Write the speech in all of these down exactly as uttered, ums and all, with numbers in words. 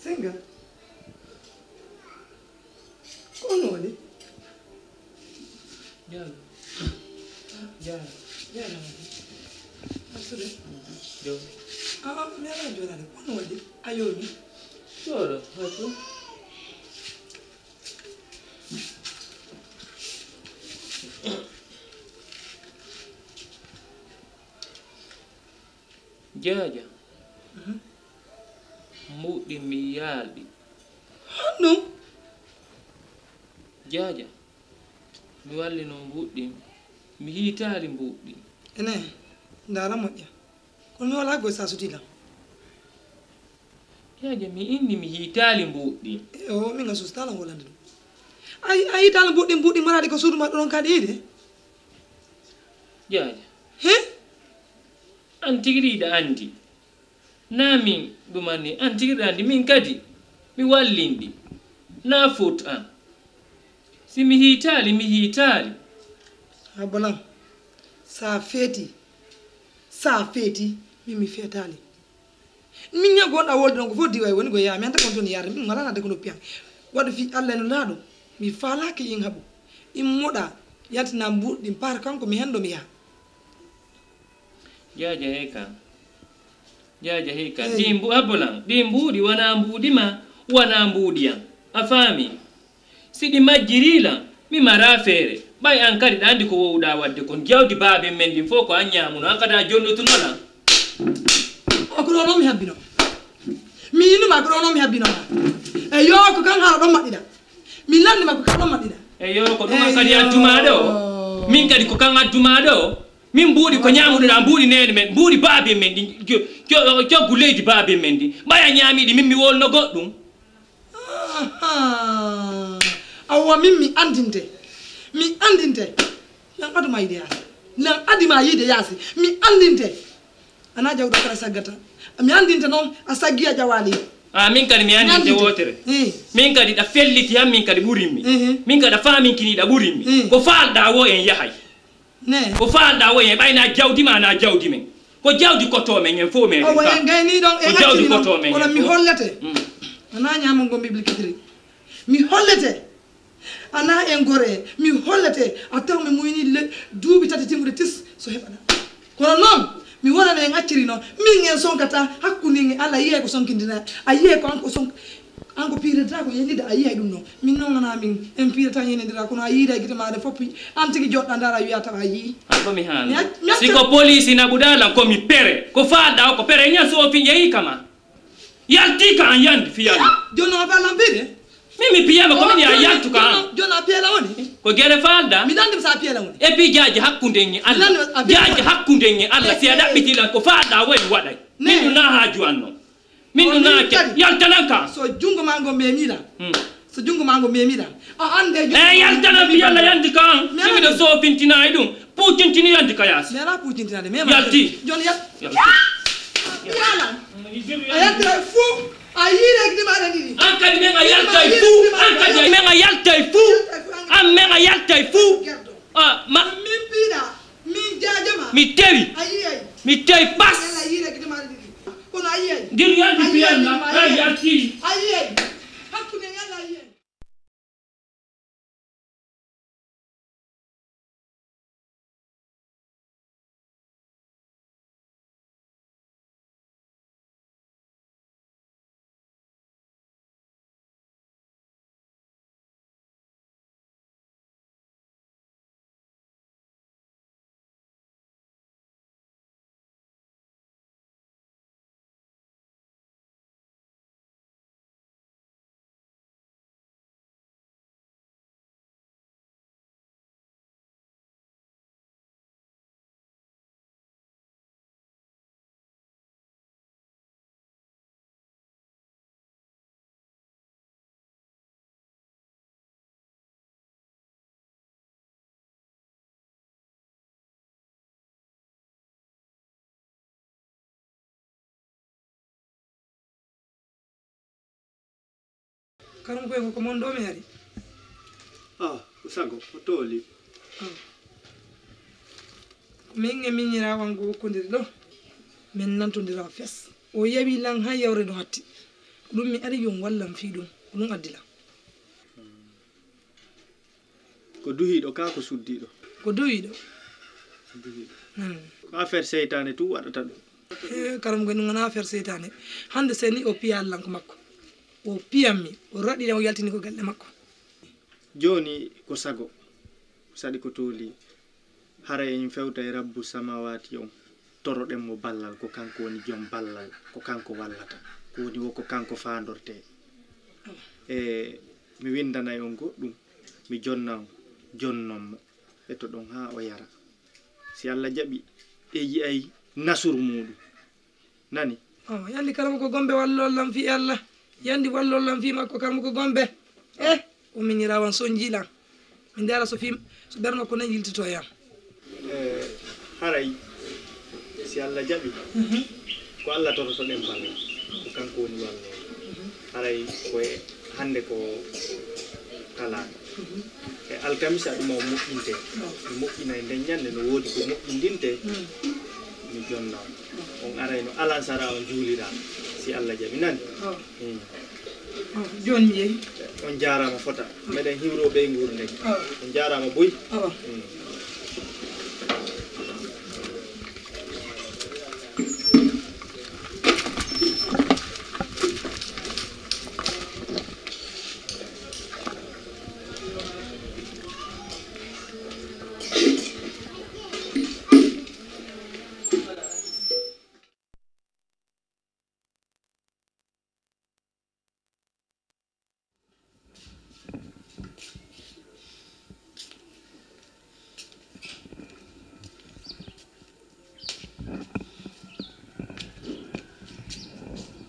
Senga. Ko on waɗi? Jaara. Jaara. Jaara. Artude. Yo. Ah, ah, mi alaa jooɗaade. Ko on waɗi? A yoomi. Jooɗo, hakku. Jaaja. Mhm. Mbuuɗi mi yaalɗi. Honɗum? Jaaja, mi wallino mbuuɗi, mi hiitaali mbuuɗi. Ene, ndaara moƴƴa. Kono mi walaa goy sa suti lam. Jaaja, mi inni mi hiitaali mbuuɗi. E o, min ga sustala ngolande ɗum. Ay, ay, hiitaali mbuuɗi, mbuuɗi maraɗi ko suudu ma ɗon kadi yiide. Jaaja. He? An tigi ɗiɗa anndi. Naa min ɗumanni an tigi ɗaandi min kadi mi wallinɗi. Naa fot an. Si mi hiitaali, mi hiitaali. Abolan, sa feeti, sa feeti, min mi feetaali. Min ñago on a wolde ɗon ko fof diway woni ko yaa mi anta kon toon yarde min ngala nadde ko noppi an. Waɗu fi Allah no laaɗo mi faalaaki in haɓu. In moɗa yaltina mbuuɗi ɗin par kanko mi hendo mi yaha. Jaaja hee ka. Jaaja hee ka. Hey. Ɗi mbu-, abbolan. Ɗi mbuuɗi wanaa mbuuɗi ma, wanaa mbuuɗi an. A faami? Si ɗi majjirii lan, mi maraa feere. Ɓay an kadi ɗa anndi ko wowɗaa waɗde kon. Jawdi baaben men ndin fof ko an ñaamuno. An kadi a jonnotuno lan. O ko ɗo noon mi habbino. Mi yinuma ko ɗo noon mi habbino ma. E yo ko kan haala ɗon maɗɗiɗa. Mi lanndi ma ko kan ɗon maɗɗiɗa. E yo ko ɗum an kadi addu ma ɗo. Min kadi ko kan addu ma ɗo. Min mbuuɗi ko ñaamuɗoɗaa, mbuuɗi neene men, mbuuɗi baaben men ɗin, co-, co-, coggu leydi baaben men ɗin. Ɓay a ñaamii ɗi, min mi wolno goɗɗum. Ahaa. Awa min mi anndinte. Mi anndinte. Lan adu ma yiide yaasi. Lan adi ma yiide yaasi. Mi anndinte. Ana jawɗo kala saggata. Mi anndinte noon, a saggi a jawaali. A min kadi mi anndinte wootere. Eh. Min kadi ɗa felliti han, min kadi ɓurimmi. Mhm. Min kadi ɗa faaminkini ɗa ɓurimmi. Eh. Ko faalɗaa woo en yahay. Ne. Ko faalɗaa woo en ɓay na jawdi ma na jawdi men. Ko jawdi koto men en fof men. Owo en gayni ɗon en accini ɗon. Kono mi hollete. Mm. Ana ñaamo ngom bibli kitiri. Mi hollete. Ana en gore. Mi hollete. A taw mi muyni le duuɓi tati timmude tis so heɓana. Kono noon mi wonana en acciri noon. Min en sonkata hakkunde en e Allah yiyay ko sonkindina. A yiyay ko an ko sonk-, An ko piirata ko yenida a yiyay ɗum noon. Min noon wonaa min en piirata yenidira kono a yiida e gite maaɗa fof an tigi joɗɗa ndaara wiya tawa a yii. An ko mi haala. Mi ac-, mi acca. Si ko poliisi naɓuɗaa lan ko mi pere. Ko faalɗaa o ko pere ñan so o fi yehi kama. Yalti ka an yandi fi yandi. Ah, jooni noon a faalaa lan piide? Min mi piyama ko min ya yaltu ka an. Jooni a piyala woni? Ko gere faalɗaa. Mi landi sa piyala woni. E pi jaaji hakkunde en e Allah. Jaaji hakkunde en e Allah si a ɗaɓɓiti lan ko faalɗaa woni waɗay. Min ɗum na haaju an noon. Min ɗum naake yaltanan ka. So junngo maa ngo memiɗa. Hmm. So junngo maa ngo memiɗa. A annde junngo. Eh, yaltanan mi yalla yandi ka. Min miɗo so fintinaay ɗum. Puutintini yandi ka yaasi. Mi ala puutintinaade. Yalti. Jooni yal-. Yalti. Yala. A yaltiray fuu. A yiiray gima aɗa ɗiɗi. An kadi men a yaltay fuu. An kadi men a yaltay fuu. An men a yaltay fuu. Ah, ma. Min piiɗa. Min jaajama. Mi tewi. A yiyay. Mi tewi pas. Yalla yiiray gite maaɗa ɗiɗi. Kono a yiyay. Ndir yandi piyanna. A yiyay. A yalti. A yiyay. Hakkunde yalla a yiyay. Karum koy ko mon ɗo mi ari. Ah, ko sago, ko tooli. Ah. Ko min e miñiraawo an ko wokkondiri ɗo. Min nantondira fes. O yewi lan hay yawre no hatti. Ko ɗum mi ari yo on wallam fii ɗum, ko ɗum addi lan. Ko duhiiɗo kaa ko suddiiɗo? Ko duhiiɗo. Duhiiɗo. Hmm. Ko affaire seytaane tun waɗata ɗum. Eh, karamoko, ɗum wonaa affaire seytaane. Hannde seni o piya Alla ko makko. O piyan mi, o raɗɗi o yaltini ko galle makko. Jooni ko sago, saɗi ko tooli. Haray en fewtay Rabbu Samawaati on, toroɗen mo ballal, ko kanko woni jom ballal, ko kanko wallata, ko woni wo ko kanko faandortee. E mi winndanay on goɗɗum, mi jonna on, jonnon mo, etoɗon haa o yara. Si Alla jaɓi, e yi'ay nasuru muuɗum. Nani? Oh, yandi karamoko Gombe wallol lan fii Alla. Yandi wallol lan fii makko karamoko Gombe. Eh, o miñiraa wan sonjii lan. Mi ndaara so fii, so ɓernde ko nan yiltitoo yam. Eh, haray, si Alla jaɓi, ko Alla torotoɗen ballal. Ko kanko woni walloowo. Haray ko e hannde ko talaata. E alkamisa ɗum o moƴƴintee. Mi moƴƴinay nden ñannde, no woodi ko moƴƴindintee, mi jonna on. On arayno alansara, on juulira, si Alla jaɓi, nani? Hmm. Jooni mi yehi. On jaaraama fota. Meɗen hiwroo ɓeynguure nden. On jaaraama buy. Hmm.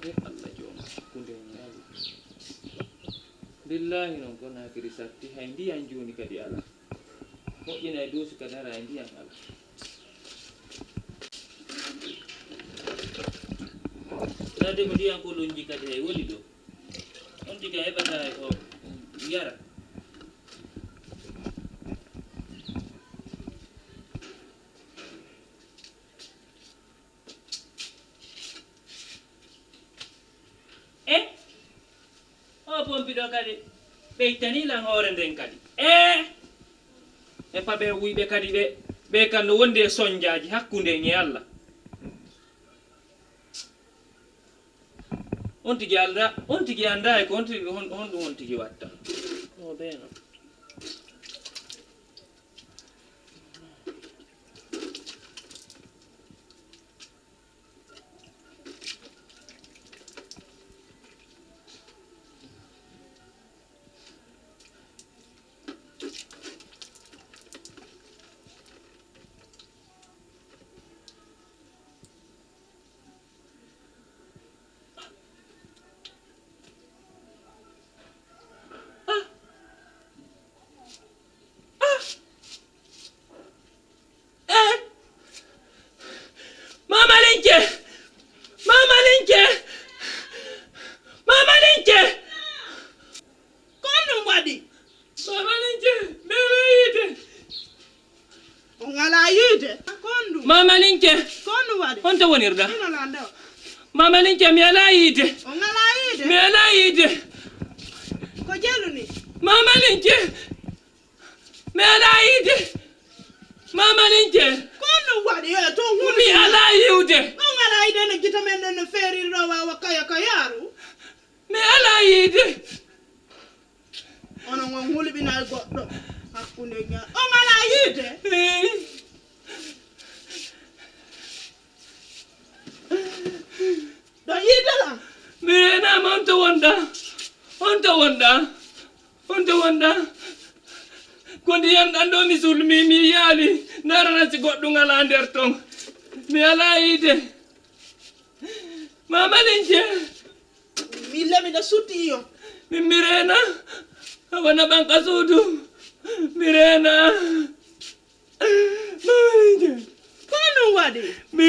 E Allah jooma hakkunde en e Allah. Billahi non Konaakiri satti, hay ndiyan jooni kadi alaa. Moƴƴina e duusi kadi hara e ndiyan alaa. Tawde ko ndiyan ko lonji kadi hay woni ɗo. On tigi a heɓataa hay ko yara. E o pompi ɗo kadi ɓeytanii lan hoore nden kadi. E e paɓe wuyɓe kadi ɓe, ɓe kan no wondi e sonjaaji hakkunde en e Allah. On tigi anndaa, on tigi anndaa e ko on tigi, hon, honɗum on tigi watta. O ɓeeno. Eh! Mama Lince! Mama Lince! Mama Lince! Ko honɗum waɗi? Mama Lince, mi alaa yiide. On alaa yiide? Ko honɗum? Mama Lince! Ko honɗum waɗi? Honto wonirɗa? Ino lande o. Mama Lince, mi alaa yiide. On alaa yiide? Mi alaa yiide. Ko jeluni? Mama Lince! Mi alaa yiide. Mama Lince. Ko honɗum waɗi? Yo, to mi alaa yiwde. On alaa yiide no gite men ɗen no feeriri ɗo waawa kaya ka yaaru. Mi alaa yiide. Onon on hulɓinay goɗɗo hakkunde ña-, on alaa yiide? Ii. Ɗo yiide lan? Mi reenaama, on to wonɗa? On to wonɗa? On to wonɗa? Ko ndiyan ɗan ɗo mi sulmi, mi yaali. Ndarana si goɗɗum alaa nder ton. Mi alaa yiide. Mama Lince. Min le miɗo sutti iyo. Min mi reena. Wona ɓanka suudu. Mi reena. Mama Lince. Ko honɗum waɗi? Mi